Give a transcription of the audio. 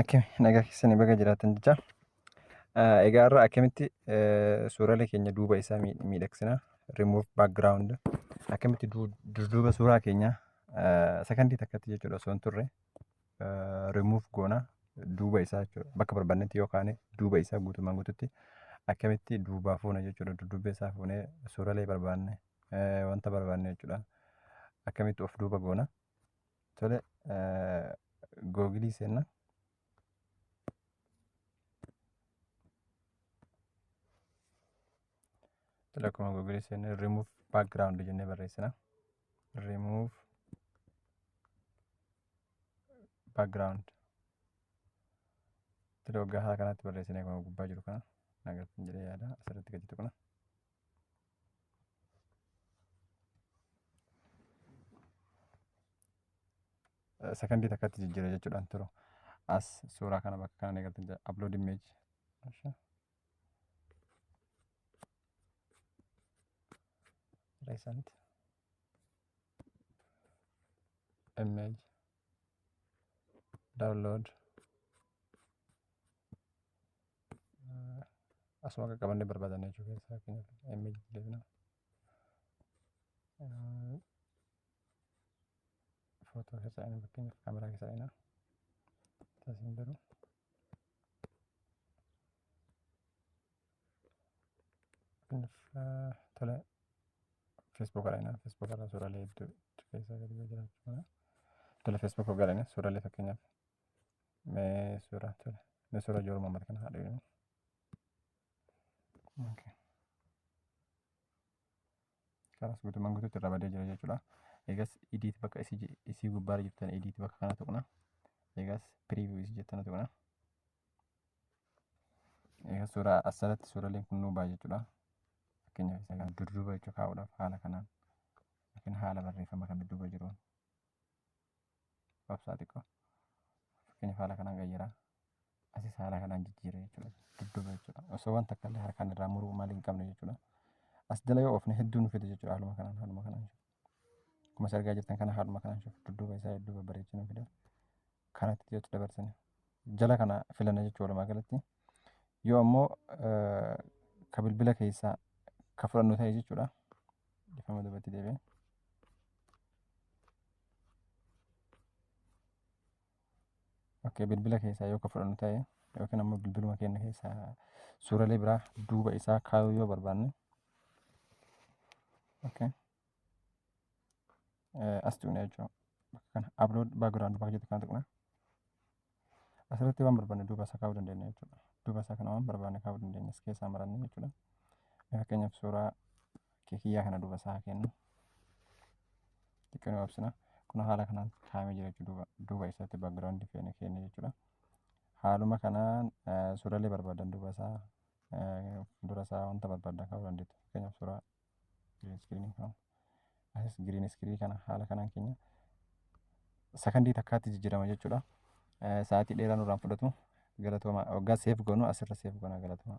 Akkami nagaa keessanii baga jiraattan jecha. Egaa har'a akkamitti suuraalee keenya duuba isaa miidhagsina, remove background, akkamitti dudduuba suuraa keenya sakandii takkatti jechuudha osoo hin turre remove goona duuba isaa jechuudha. Bakka barbaannetti yoo kaane duuba isaa guutumaan guututti akkamitti duubaa fuuna jechuudha. Dudduuba isaa fuunee suuraalee barbaanne, wanta barbaanne jechuudha. Akkamitti of duuba goona. Tole, googilii seenna. Tole, akkuma googilii seenne remove background jennee barreessina. Remove background. Tole, waggaa haala kanatti barreessinee akkuma gubbaa jiru kana nagartan jedhee yaada, asirratti gadi tuqna. Sakandii takkatti jijjiira jechuudhaan turu. As suuraa kana bakka kana eegaltan jira. Upload image. Recent image download, asuma qaqqabannee barbaadanne jechuu keessa, fakkeenyaaf image deebina. Footoo keessa dhaqna, fakkeenyaaf kaameraa keessa dhaqna. Tasiin jiru. Fakkeenyaaf tole, Facebook dhaqna. Facebook irraa suuraalee hedduu keessa gadi bu'ee jiraachuu mala. Tole, Facebook hoggaa dhaqna suuraalee, fakkeenyaaf mee suuraa, tole, mee suuraa Jooruu Muhammad kana haa dhaqnu. Okay. Kanas guutummaan guutuutti irraa badee jira jechuudha. Eegas edit bakka isii gubbaarra jirtan edit bakka kana tuqna. Eegas preview isii jettana tuqna. Eegas suuraa asirratti suuraaleen kun nuu ba'a jechuudha. Fakkeenyaaf isa kana dudduuba jechuu kaa'uudhaaf haala kanaan yookiin haala barreeffama kan dudduuba jiruun obsaa xiqqoo, fakkeenyaaf haala kanaan gayyaraa asis haala kanaan jijjiira jechuudha. Dudduuba jechuudha. Osoo wanta akka illee harkaan irraa muruu maal hin qabne jechuudha. As jala yoo oofne hedduu nu fida jechuudha, haaluma kanaan haaluma kanaan. Akkuma as argaa jirtan kana haaluma kanaan dudduuba isaa hedduu babbareechee nu fida. Kanatti yoo dabarsine jala kana filanna jechuudha walumaa galatti. Yoo ammoo ka bilbila keessaa ka fudhannu ta'e jechuudha. Dhiifama, duubatti deebi'e. Okay, bilbila keessaa yoo ka fudhannu ta'e yookiin ammoo bilbiluma keenya keessaa suuraalee biraa duuba isaa kaayuu yoo barbaanne, okay, as tuqna jechuudha. Bakka kana upload background bakka jettu kana tuqna. Asirratti waan barbaanne duuba isaa kaa'uu dandeenya jechuudha. Duuba isaa kana waan barbaanne kaa'uu dandeenya as keessaa marannee jechuudha. Fakkeenyaaf suuraa keekiyyaa kana duuba isaa haa kennu. Xiqqoo ni obsina. Kun haala kanaan kaa'amee jira jechuudha. Duuba isaatti background feene keenya jechuudha. Haaluma kanaan suuraalee barbaadan duuba isaa, fuuldura isaa wanta barbaadan kaa'uu dandeettu. Fakkeenyaaf suuraa green screen kana, asis green screen kana haala kanaan keenya sakandii takkaatti jijjiirama jechuudha. Sa'aatii dheeraa nurraan fudhatu. Galatooma. Waggaa save goonu asirra save goona. Galatooma.